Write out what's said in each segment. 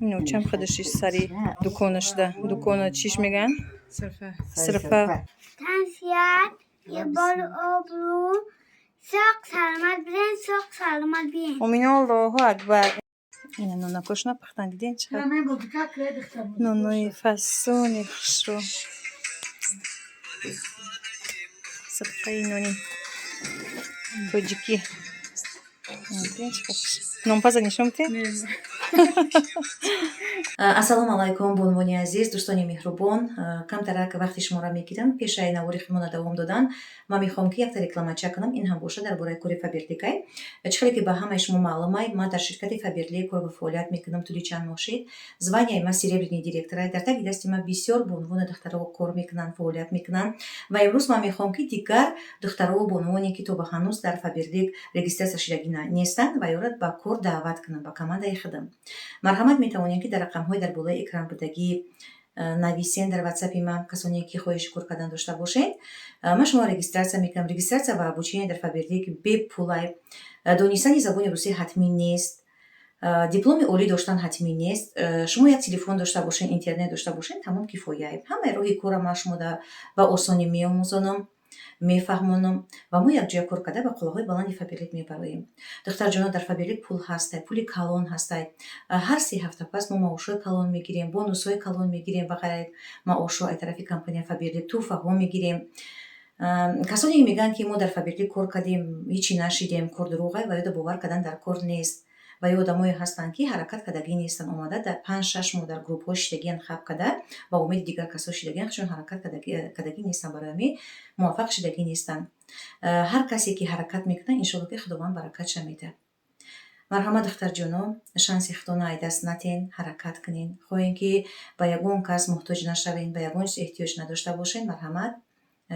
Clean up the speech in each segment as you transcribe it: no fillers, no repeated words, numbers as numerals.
Иночам худаши сари дукона шуда. Дукона чиш мегӯянд? Сирфа. Тансият, ебол обрӯ, соқ саломат бирен, соқ саломат биен. Омин, Аллоҳу акбар. Ина нонакош напухтан, диден чӣ нонои фасони хушрӯ. Садқаи нони тоҷикӣ. Нонпаза нишон бидем? Ассалому алайкум, бонувони азиз, дӯстони меҳрубон. Камтарак вақти шуморо мегирам. Пешаи навори худмона давом додан, ман мехоҳам, ки якта рекламача кунам. Ин ҳам боша дар бораи кори Фаберликай. Чӣ хеле ки ба ҳамаи шумо маълумай, ман дар ширкати Фаберлик кор ва фаъолият мекунам тӯли чанд моҳ шид. Званияи ман серебряный директора. Дар таги дасти ман бисёр бонувону духтаро кор мекунанд, фаъолият мекунанд ва имрӯз ман мехоҳам, ки дигар духтарову бонувоне, ки то ба ҳанӯз дар Фаберлик регистрация шудагӣ нестанд, ва ёро ба кор даъват кунам ба командаи худам. Марҳамат, метавонем, ки дар рақамҳои дар болои экран будагӣ нависен дар ватсапи ман. Касоне ки хоҳиши кор кардан дошта бошед, ман шуморо регистрация мекунам. Регистрация ва обучение дар Фаберлик бепулай. Донистани забони русӣ ҳатмӣ нест, дипломи олӣ доштан ҳатмӣ нест. Шумо як телефон дошта бошед, интернет дошта бошед, тамом, кифоя. Ҳамаи роҳи корра ман шумо ба осонӣ меомӯзонам, мефаҳмонам ва мо якҷоя кор карда ба қуллаҳои баланди Фаберлик мебароем. Духтарҷоно, дар Фаберлик пул ҳастай, пули калон ҳастай. Ҳар 3 ҳафта пас мо маошҳои калон мегирем, бонусҳои калон мегирем ва ғайр маошҳо аз тарафи компания Фаберлик, тӯҳфаҳо мегирем. Касоне мегӯянд, ки мо дар Фаберлик кор кардем, ҳечи нашидем, кор дурӯғай ва ёда бовар кардан дар кор нест. Ва ё одамое ҳастанд, ки ҳаракат кардагӣ нестанд, омада дар 5-6 моҳ дар группҳо шидагиян, хаб карда ба умеди дигар касо шидагиян, чун ҳаракат кардагӣ нестанд, барои ҳамин муваффақ шидагӣ нестанд. Ҳар касе ки ҳаракат мекунад, иншоалло, ки Худованд баракатша медиҳад. Марҳамат, духтарҷоно, шанси худона ай даст натен, ҳаракат кунен. Хоҳем, ки ба ягон кас муҳтоҷ нашавем, ба ягон чиз эҳтиёҷ надошта бошем, марҳамат,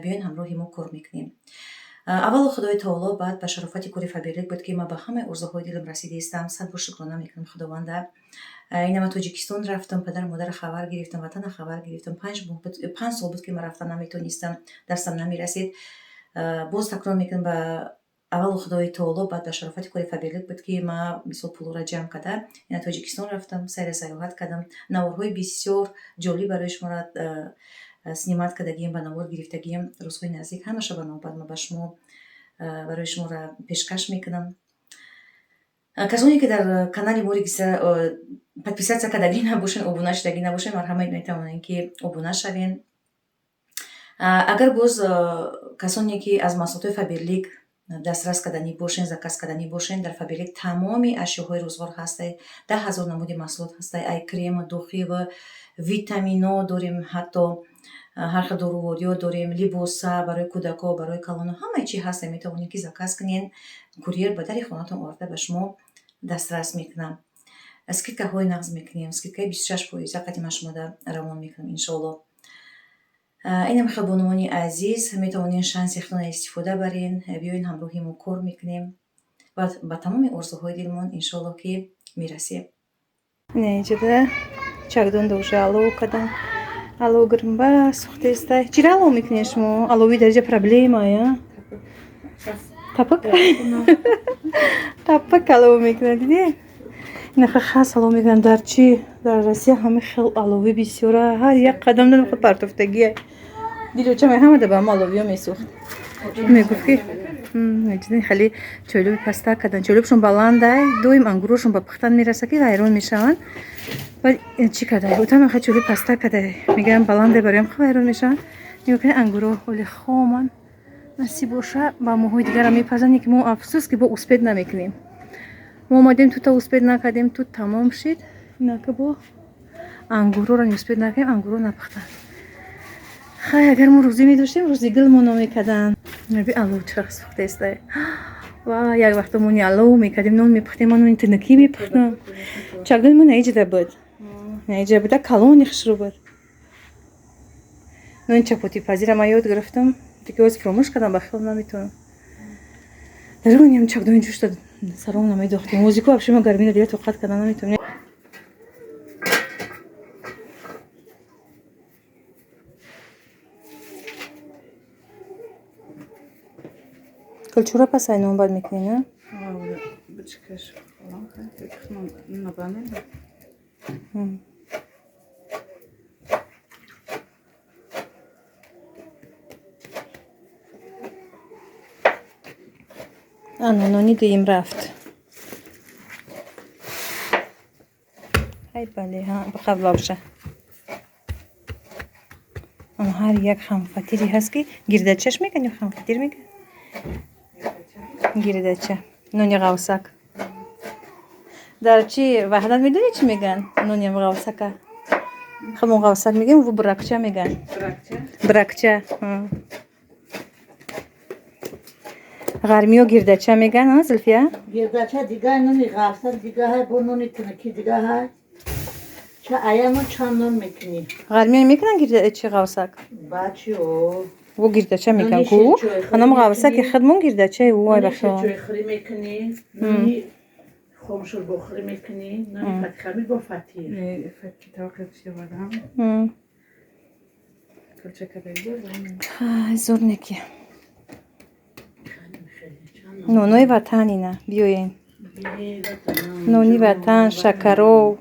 биёен, ҳамроҳи мо кор мекунем. Аввало Худои таоло, баъд ба шарофати кори Фаберлик буд, ки ман ба ҳамаи орзуҳои дилам расидаистам. Сад бор шукрона мекунам Худованда. Ина ман Тоҷикистон рафтам, падару модарро хабар гирифтам, ватана хабар гирифтам. 5 моҳ буд, 5 сол буд, ки ман рафта наметонистам, дастам намерасид. Боз такрор мекунам, ба аввало Худои таоло, баъд ба шарофати кори Фаберлик буд, ки ман мисол пулҳоро ҷамъ карда ина Тоҷикистон рафтам, сайру сайёҳат кардам. Наворҳои бисёр ҷолиб барои шуморо снимать кардагием, ба навор гирифтагием. Рӯзҳои наздик ҳамаша ба навбат ман ба шумо барои шуморо пешкаш мекунам. Касоне ки дар канали мо подписаться кардагӣ набошен, обуна шудагӣ набошен, марҳамат, метавонед, ки обуна шавен. Агар боз касоне ки аз маҳсулотҳои Фаберлик дастрас карданӣ бошен, заказ карданӣ бошен, дар Фаберлик тамоми ашёҳои рӯзғор ҳастай, 10 000 намуди маҳсулот ҳастай, ай крему, духиву, витамино дорем, ҳатто ҳар хел дорувориё дорем, либоса барои кӯдако, барои калоно, ҳамаи чи ҳастай. Метавонед, ки заказ кунед, курьер ба дари хонатон оварда ба шумо дастрас мекунам. Скидкаҳои нағз мекунем, скидкаи 26 фоиза қати ман шумода равон мекунам, иншоалло. Инам хел, бонувони азиз, метавонед шанси худона истифода барен, биёен, ҳамроҳи мо кор мекунем ва ба тамоми орзуҳои дилмон, иншоалло, ки мерасем. Инҷода чагдон уже алов кардам. Алов гирмба сӯхтестай. Чира алов мекунед шумо? Алови дариҷа проблема я? Тапак? Тапак алов мекунад, дидӣ? Инаха хас алов мекунанд. Дар чӣ? Дар Россия ҳама хел аловӣ бисёра. Ҳар як қадам дар партофтагия. Дилочам ҳама да ба ҳама аловиё месӯхт. Мегуфт, ки ҷидин хеле чойлоби паста кардан. Чойлобшон баландай, доим ангурошон ба пухтан мераса, ки вайрон мешаванд. Баъд чӣ карда? Утам хеле чойлоби паста карда. Мегӯям, баландай, бароям хеле вайрон мешаванд. Нигоҳ кунед, ангуро оли хоман. Насиб боша, ба моҳҳои дигарам мепазанд, ки мо, афсӯс, ки бо успеть намекунем. Мо омадем, тута успеть накардем, тут тамом шид. Инака бо ангурора успеть накардем, ангуро напухтанд. Хай, агар мо рӯзӣ медоштем, рӯзи гил мо намекарданд. Би алов чаро сӯхтаистай. Ва як вақто мо алов мекардем, нон мепухтем, ман нони тинакӣ мепухтам. Чагдони мо наиҷада буд. Наиҷа буда, калони хушрӯ буд. Нони чапотипазира ман ёд гирифтам. Дига оз фуромӯш кардам, ба хиёл наметавонам. Дароням чагдони ҷӯшта саром намедохтем. Музику вообще ма гармиро дига тоқат кардан наметавонем. Кулчура пас ай нон бад мекунӣ, на? Бичкаш. Ана нони дуюм рафт. Ай бале, ҳа, бақавлавша. Ҳар як хамфатире ҳаст ки гирдачаш мекан ё хамфатир мекан? Гирдача. Нони ғавсак. Дар чи Ваҳдат медонӣ чӣ меган? Нони ғавсака. Хамон ғавсак мегем, ву бракча меган. Бракча. Ғармиё гирдача меган, а Зулфия? Гирдача дига нони ғавсак дига ҳай, бо нони тинакӣ дига ҳай. Ча аямо чанд нон мекунӣ? Ғармиё мекунан гирдачи ғавсак? Бачи о. Во гирдача мекан ку? Анам ғавсаки худмон гирдачаи вой бахшо. Чойхӯрӣ мекунӣ, нони хомшурбохӯрӣ мекунӣ, нони фатихамир бо фатир. Зур неки. Нонои ватан ина, биёен. Нони ватан, шакаров.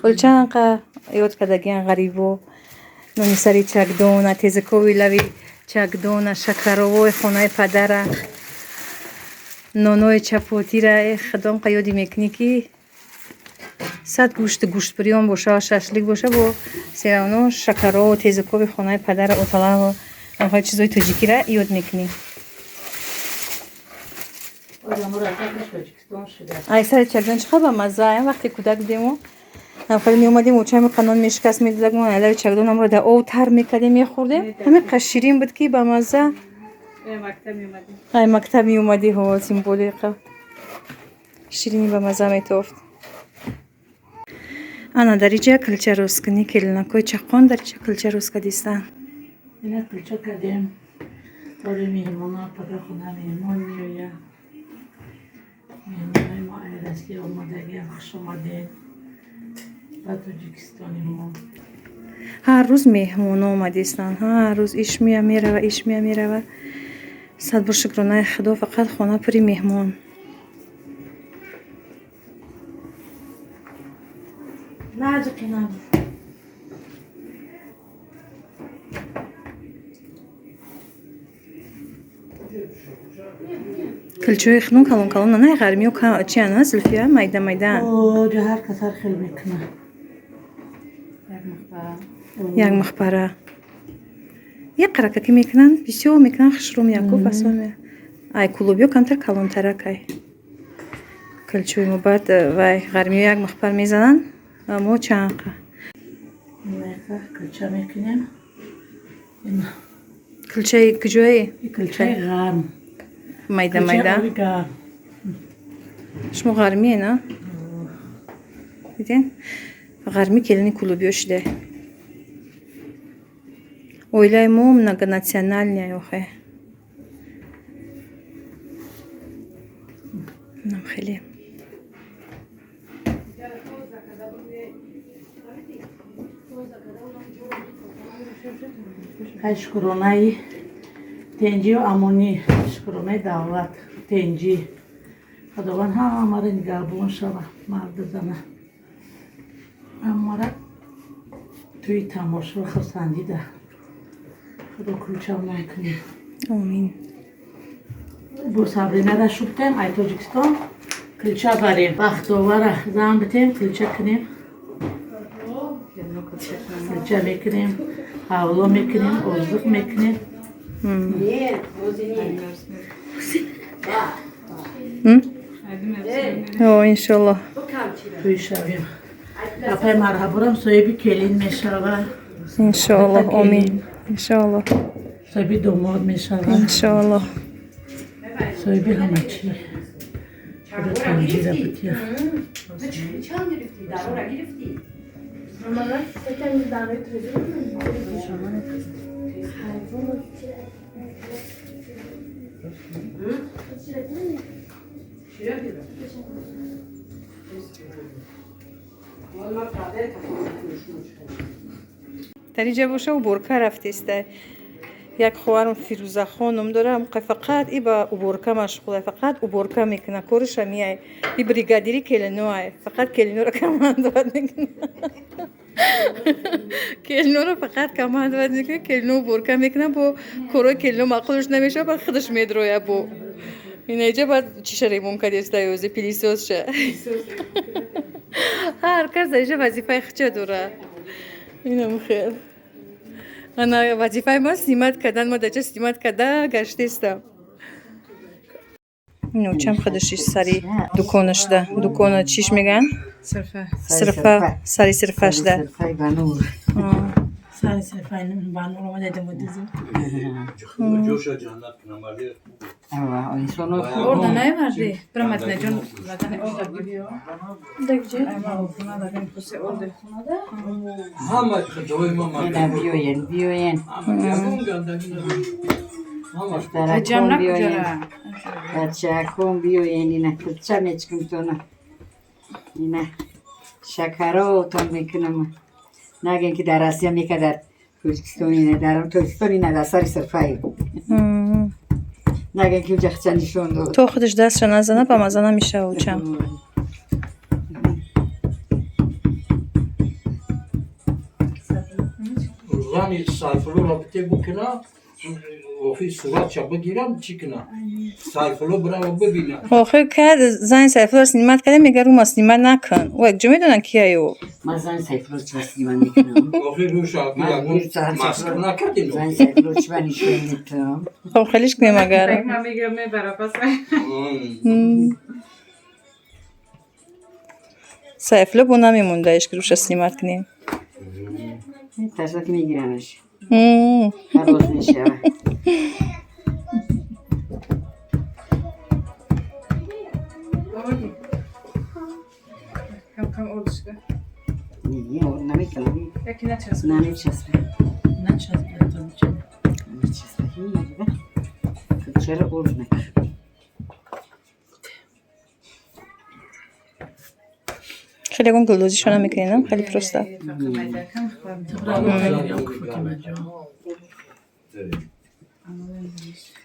Ҳоли чанд қа ёд кардагиан ғарибо. Нони сари чакдона, тезакови лави чакдона, шакаровои хонаи падара, нонои чапотира. Э худом қа ёди мекунӣ ки сад гӯшти гӯштбирён боша, шашлик боша, бо серавно шакарову тезакови хонаи падара, оталаву ҳамхои чизои тоҷикира ёд мекунӣ. Ай сари чакдон чӣ қадр бамазза. Вақте кӯдак будему хеле меомадем, очами қанон мешикаст, медодак мо лави чакдон амро дар об тар мекардем, мехӯрдем. Ҳамин қадр ширин буд ки бамазза. Ай мактаб меомадӣ, ҳо, символи ширини бамазза метофт. Ана дар иҷа килча рӯзкунӣ, келинакҳои чаққон дар иҷа килча рӯз кардистанд. Ина килча кардем. Бори меҳмона, пага хона меҳмон меояд. Меҳмонои мо ай Россия омадагиам, хуш омадед ба Тоҷикистони мо. Ҳар рӯз меҳмоно омадистанд, ҳар рӯз иш мея мерава, иш мея мерава. Сад бор шукронаи Худо, фақат хона пури меҳмон. Килчаҳои хунун калон калон, на ғармиё чи ана Зулфия, майда майда. Ҳар кас ҳар хел мекунад. Як махпара. Як қаракакӣ мекунанд, бисёр мекунанд, хушрӯ меяку фасон. Ай кулобиё камтар калонтарак ай. Килчаҳои мо баъд вай ғармиё як махпар мезананд, мо чанд қа. Килча мекунем. Килчаи куҷое? Килчаи ғарм. Майда майда. Шумо ғармие, на? Диден? Ғармӣ келини кулобиё шида. Оилаи мо многонациональная охе. Нам хеле. Хай шукронаи тенҷию амонӣ, шукронаи давлат, тенҷӣ. Худованд ҳамаро нигаҳбон шава, марду зана. Ҳамаро тӯи тамошо хурсандӣ да. Худо кӯчамон кунед. Омин. Бо Сабринара шубтем, ай Тоҷикистон килча барем. Бахтовара зан битем, килча кунем. Килча мекунем, ҳавло мекунем, орзуқ мекунем. О, иншоллоҳ. Тӯй шавем. Апай марҳаборам соҳиби келин мешава. Иншоаллоҳ, омин. Иншоаллоҳ. Соҳиби домод мешава. Иншоаллоҳ. Соҳиби ҳама чӣ. Худо танҷира бутия. Дар инҷа боша уборка рафтеста. Як хоҳарам Фирӯзахонум дорам, фақат и ба уборка машғула, фақат уборка мекуна, кориша мияй. И бригадири келиноай, фақат келиноро командовать мекуна. Келиноро фақат командовать мекуна, келино уборка мекуна, бо корҳои келино маъқулаш намешава, баъд худаш медроя бо. Инаиҷа баъд чиша ремонт кардеста ёзи пылесос ша. Ҳар кас дар иҷа вазифаи худша дора. Инам хел. Ана вазифаи ма снимать кардан, ма даҷа снимать карда гаштестам. Иночам худаш сари дуконашда. Дукона чиш мегӯянд? Сирфа, сари сирфашда. Сари сирфаи банур омада дидем. Ҷоша ҷаннат кунам, марди. Орда наёварди? Бира, Мадинаҷон, ладани орда бибиё. Ҳама ҷои ма марди. Биёен, биёен. Ҳама ягон гандагӣ надорам. Ҳама. Духтаракон биёен, бачаакон биёен, ина кулча мечкумтона, ина шакаротон мекунам. Нагем ки дар Россия мека, дар Тоҷикистон ина, дар Тоҷикистон ина, дар сари сирфаи. Нагем ки уҷа хича нишон дод. То худаш дастша назана, ба маза намешава очам. Зани Сайфуллоро бите букуна, охи суратша бигирам, чӣ кунам? Сайфулло бирава бибина. Охир кард зани Сайфулло снимать карда, мега рума снимать накун. Ӯ якҷо медонад кияй ӯ. Ман зани Сайфулло чиба снима мекунам? Охи рӯша Ман ягон зани маска Сайфулло- накардем. Зани Сайфулло чиба нишон метам? Хоб, хелиш кунем агар. Сайфулло бо намемондаиш ки руша снимать кунем. Тарсак мегирамаш. М. Халос мешава. Не, намекунам. Намечаспа. Намечаспа. Кулчаро орд накун. Хеле ягон гулдозишо намекунем, хеле просто.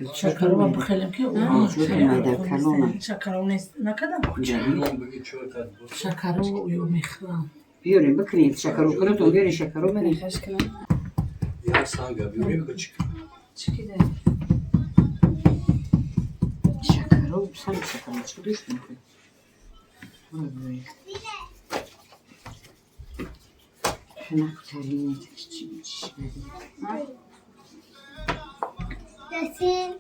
Э, Шакарова бихелем ки Майда калона. шакаров нест накардам. Ном биги чой кард. Шакаров ё мехӯрам. Биёрем, бикунем шакаро, кунатон биёрем, шакаро мерем. Як санга биёрем, бичик. Шакаро, сам шакаро чӣ дӯст мекунӣ? Ой, хунуктарин чӣ чӣ. Yasin.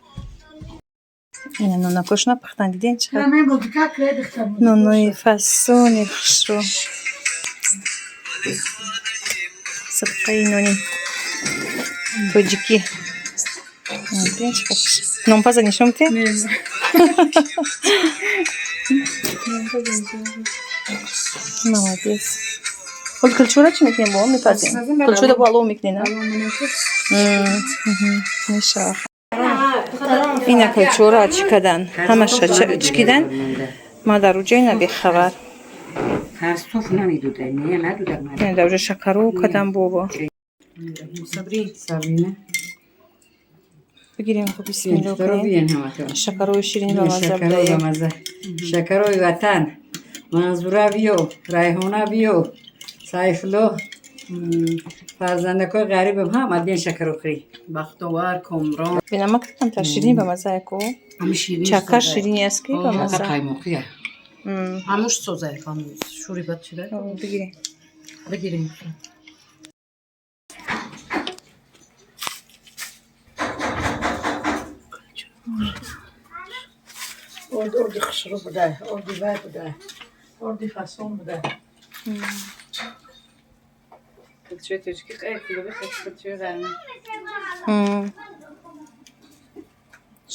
Ина нонакошона пахтан, диден чӣ нонои фасони хушрӯ. Сабқаи нони тоҷикӣ. Диден чӣ хуш. Нонпаза нишон медиҳем? Молодец. Ҳол кулчура чӣ мекунем, бо он мепазем? Кулчура бо алов мекунем, на? Мешава. Ина кулчура чӣ кадан? Ҳамаша чӣ кидан? Ма дар уҷа ина бехабар. Фарсуф намедуда, не надуда. Ина дар уҷа шакару кадан бобо. Сабрина. Бигирем, хуб, бисмилло Духтаро кунем. биён ҳаматон. Шакарои ширини ба мазза Шакаро будаем. ба мазза. Шакарои ватан. Манзура биё, Райҳона биё, Сайфулло, фарзандакои ғарибам ҳама биён шакаро хӯрӣ. Бахтовар, Комрон. Бинамак камтар ширини ба мазза яко. Ҳами ширини. Чакар ширини аст ки ба мазза. Қаймоқия. Ҳамуш созай, шури бад шуда. О, бигирем. Бигирем. Орди, орди хушрӯ буда, орди вай буда, орди фасон буда. Кулчаи тоҷикӣ хеле кулчаи ғармӣ.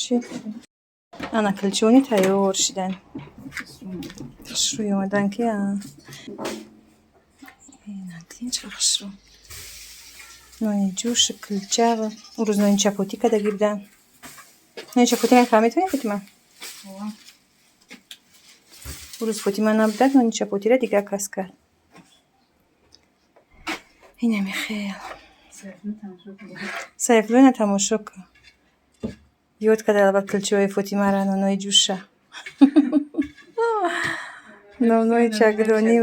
Чӣ? Ана кулчони тайёр шидан. Хушрӯй омадан ки а. Ина дидин чӣ хушрӯ. Нони ҷӯши кулча ва он рӯз нони чапотӣ кардагӣ будам. Нони чапотӣ мехоҳам, метавонӣ, Фотима? Он рӯз Фотима набудак, нони чапотиро дигар кас кард. Инами хел. Сайфулло, тамошо кун. Ёд карда, албат, килчаҳои Фотимара, нонои ҷӯша, нонои чагдонӣ.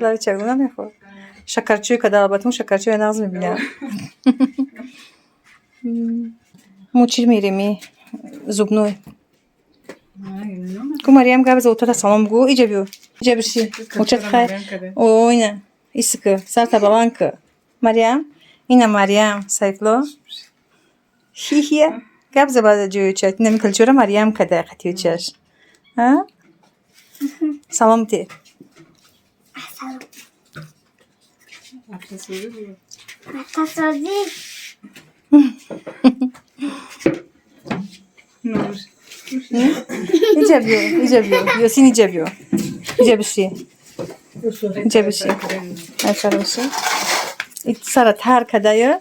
Лави чагдон намехӯрд. Шакарчӯй карда, албатта, мо шакарчӯя нағз мебинам. Мо чӣ мереми? Зубной ку. Мариям, гап за, отата салом гӯ. Иҷа биё, иҷа биши. Очат хай. Оина исика, сарта баланд ку. Мариям, ина Мариям, Сайфулло, хихия. Гап за ба ҷои очат. Инами килчора Мариям када, қати очаш. А салом те. Салом. Атасозӣ. Иҷа биё, иҷа биё, Ёсин, иҷа биё, иҷа биши, иҷа биши, айсара биши. Сара тар кадая,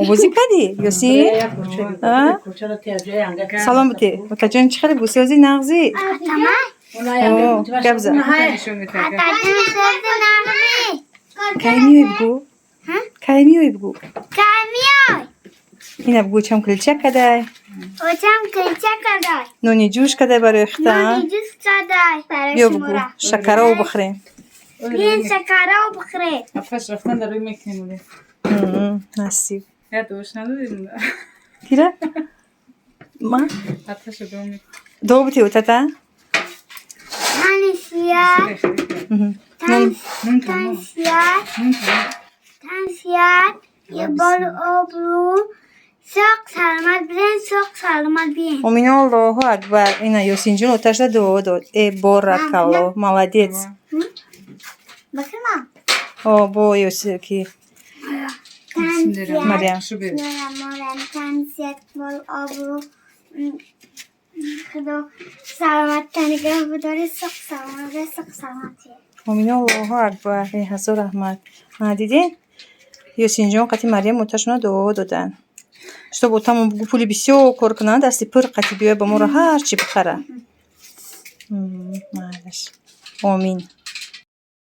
обозӣ кардӣ, Ёсин? Салом бите, отаҷон. Чӣ хеле бусёзи нағзӣ? Гап за. Атаҷон, сёзи нағзӣ. Кай миёй, бугӯ? Кай миёй, бугӯ? Кай миёй? Ина бугӯ, чам килча кадай. Очам килча кадай. Нони ҷӯш кадай барои хита. Нони ҷӯш кадай барои Биё, бугӯ, шумора. Шакаро бихӯрем. Биён, шакаро бихӯред. Апаш рафтан дар рӯй мекунем. Насиб. Я душ надодем. Кира ма? Аташа дуо мекунем. Дуо бити, отата. Тани сиёҳ. Тан сиёҳ. Тан сиёҳ. Болу обрӯ. Соқ саломат бирен, соқ саломат биен. Омин, Аллоҳу акбар. Ина Ёсинҷон оташда дуо дод. Э, боракалло, молодец. Бакима. О, бо Ёси ки? Тан сиёҳ. Мариям. Тан сиёҳ, болу обрӯ. Худо саломат нигоҳ бидоред, соқ саломат, соқ саломат. Омин, Аллоҳу акбар. Э, ҳазор раҳмат. Дидед, Ёсинҷон қати Мариям оташона дуо доданд, чтоб отамон, бугӯ, пули бисёр кор кунанд, дасти пир қати биёя, ба моро ҳарчи бихара. Майлаш, омин.